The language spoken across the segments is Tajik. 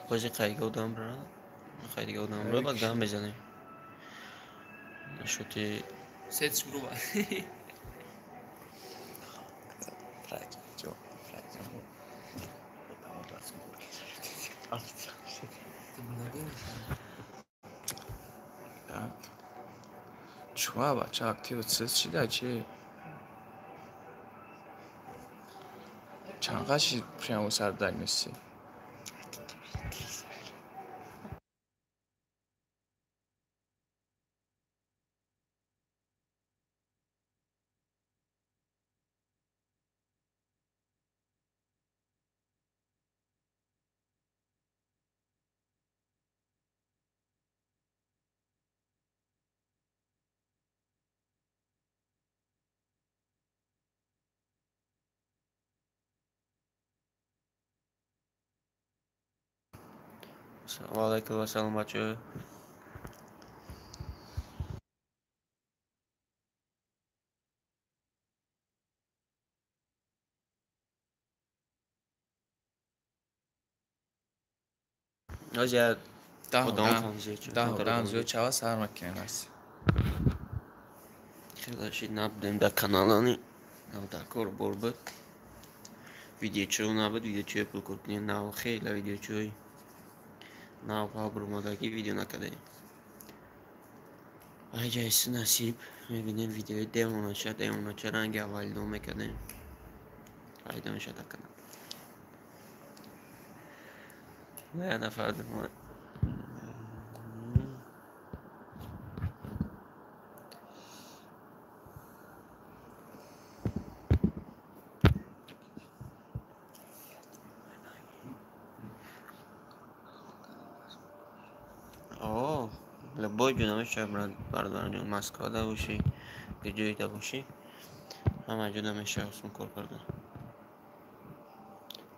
Ҳозир қайга одамра, қайдига одамра ба гам мезанем. Нашоти Сетш груба. Чуа бача актив чида чи? Чанқаши прямо сардаг нести. Ва алайкум ассалом, бачаҳо. Ҳозир 10 одам зиёд чава сар макунем аст. Хеле шид набудем дар каналани, нав дар кор бор буд. Видеочиҳо набуд, видеочиҳои пулкоркунӣ нав, хеле видеочиҳои нав баромадагӣ видео накардаем. Айҷайси насиб мебинем видеои девонача, девонача ранги аввалино мекардем. Пайдо мешавад дар канал. Я нафар любой ҷо намешавад, бародарҷон, Москвада бошӣ, ҷойда бошӣ, ҳама ҷо намешавад осон кор кардан.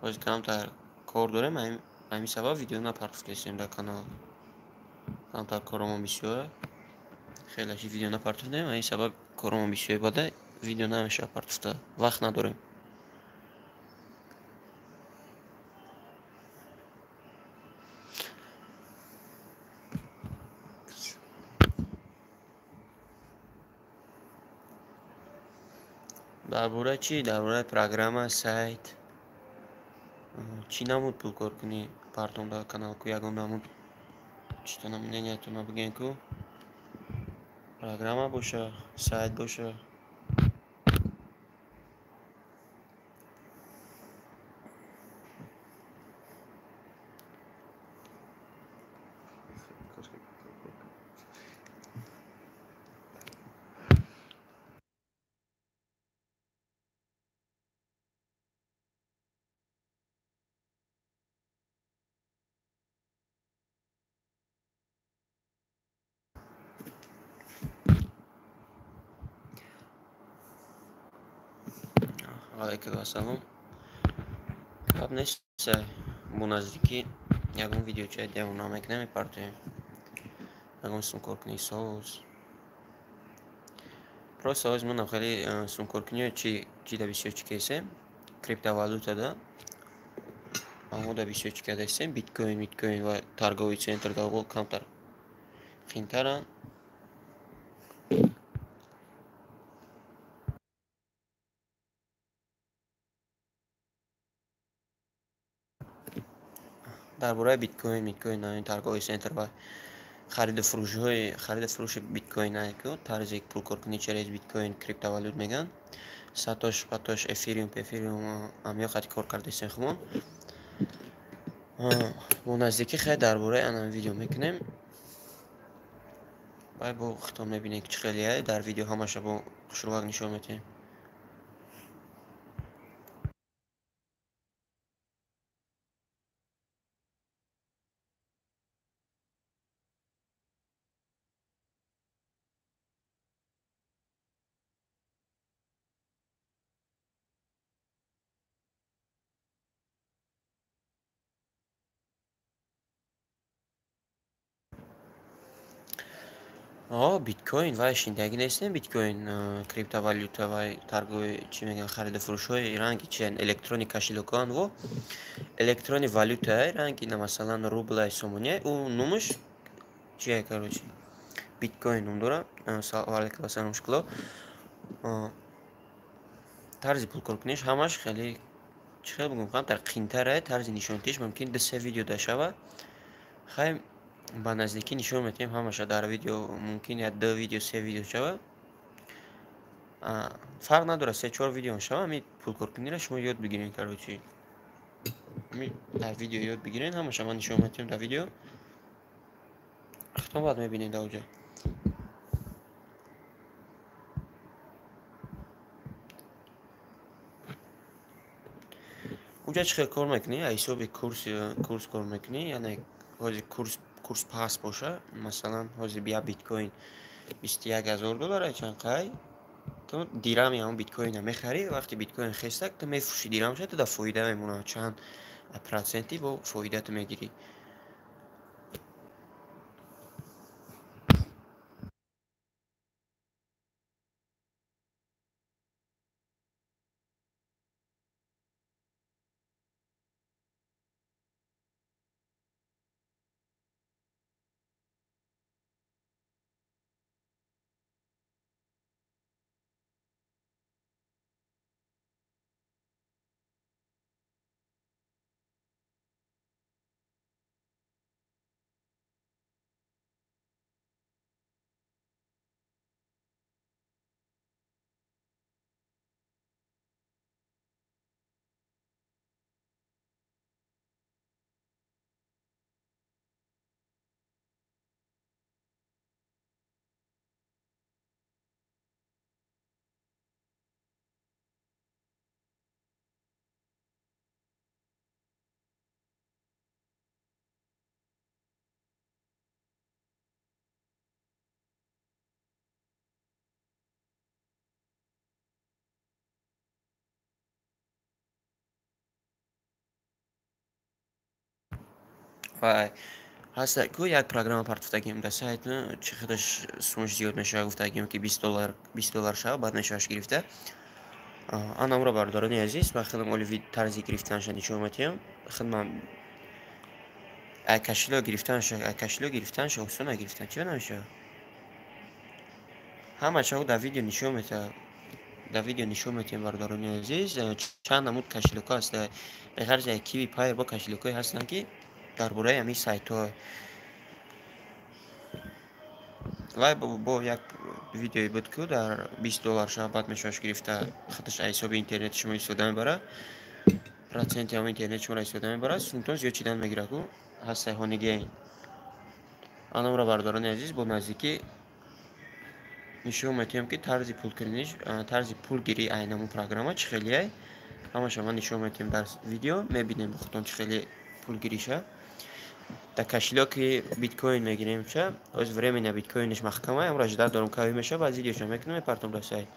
Ҳозир камтар кор дорем, ҳамин сабаб видео напартофтаистем дар канал. Камтар коромон бисёр, хеле ши видео напартофтем, ҳамин сабаб коромон бисёр бада, видео намешавад партофта, вақт надорем. Дар бораи чӣ? Дар бораи программа, сайт. Чӣ намуд пулкор кунӣ партом дар канал ку ягон намуд читона мнениятона бигӯем ку. Программа боша, сайт боша. Алайкум ассалом. Гап нест, бо наздикӣ ягон видеочаи девона мекунем, мепартоем. Ягон сумкоркунии соз. Просто ҳозир монам хеле сумкоркуниҳо чи чида бисёр чӣ кесем? Криптовалютада. Аммо да бисёр чӣ кардастем? Биткоин, биткоин ва торговый центр да камтар қиинтаранд. Дар бораи биткоин, биткоин, торговый центр ва хариду фурӯшҳои хариду фурӯши биткоин ку тарзи пулкоркунӣ через биткоин, криптовалют мегӯянд. Сатош, патош, эфириум, пефириум амё хати кор кардастем хумон. Бо наздикӣ хеле дар бораи анам видео мекунем. Баъд бо хитоб мебинем, ки чӣ хеле дар видео ҳамаша бо хушрӯвак нишон медиҳем. О, биткоин вай шиндаги нестем, биткоин криптовалюта, вай торговый, чӣ мегӯянд, хариду фурӯшҳои ранги чи, электронный кошелёкоан во электронный валютаи ранги на, масалан, рублай, сомония, ӯ номаш чия, короче, биткоин ном дора. Ваалайкум ассалом, мушкило. Тарзи пулкоркуниш ҳамаш хеле, чӣ хел бигӯям, камтар қиинтарае. Тарзи нишонтиш мумкин ду се видео да шава. Хай, ба наздикӣ нишон медиҳем ҳамаша дар видео, мумкин як ду видео, се видео шава, фарқ надорад, се чор видео шава. Ами пулкоркуниро шумо ёд бигиред, короче, дар видео ёд бигиред, ҳамаша ман нишон медиҳем дар видео, худтон баъд мебинед дар оҷа. Уҷа чӣ хел кор мекунӣ? Ҳисоби курс кор мекунӣ, яъне ҳозир курс паст боша, масалан, ҳозир як биткоин 21 000 доллар, чанд қай, ту дирами ҳамон биткоина мехарӣ, вақте биткоин хестак, ту мефурӯши дирамша, ту дар фоида мемонад, чанд проценти бо фоида ту мегирӣ. Вай ҳаста ку, як программа партофтагим дар сайт, чӣ хелаш сумаш зиёд мешавад, гуфтагим, ки 20 доллар, 20 доллар шава, баъд мешаваш гирифта. Анамро, бародарони азиз, ба хелам оли тарзи гирифтанаша нишон медиҳам. Хидман кошелёк гирифтанаша, кошелёк гирифтанаша осона гирифтан, чиро намешавад? Ҳама чао дар видео нишон медиҳад, дар видео нишон медиҳем, бародарони азиз, чанд намуд кошелёкҳо ҳаста. Беғарзи Киви Пайр бо кошелёкҳое ҳастанд, ки дар бораи ҳамин сайтҳо вай бо як видеое буд, ку дар 20 доллар шава, баъд мешаваш гирифта, худаш ҳисоби интернети шумо истифода мебарад, проценти ҳамон интернети шуморо истифода мебарад, сумтон зиёд чидан мегирад, ку ҳастаи Ҳонигейн. Анамро, бародарони азиз, бо наздикӣ нишон медиҳем, ки тарзи пулкуниш, тарзи пулгирии айнамун программа чӣ хелие, ҳамаша ман нишон медиҳем дар видео, мебинем худтон чӣ хеле пулгириша. Дар кошелёки биткоин мегирем ша, оз временно биткоиниш маҳкама, амро ждать дорум, кави меша, баъд видеоша мекунам, мепартом дар сайт.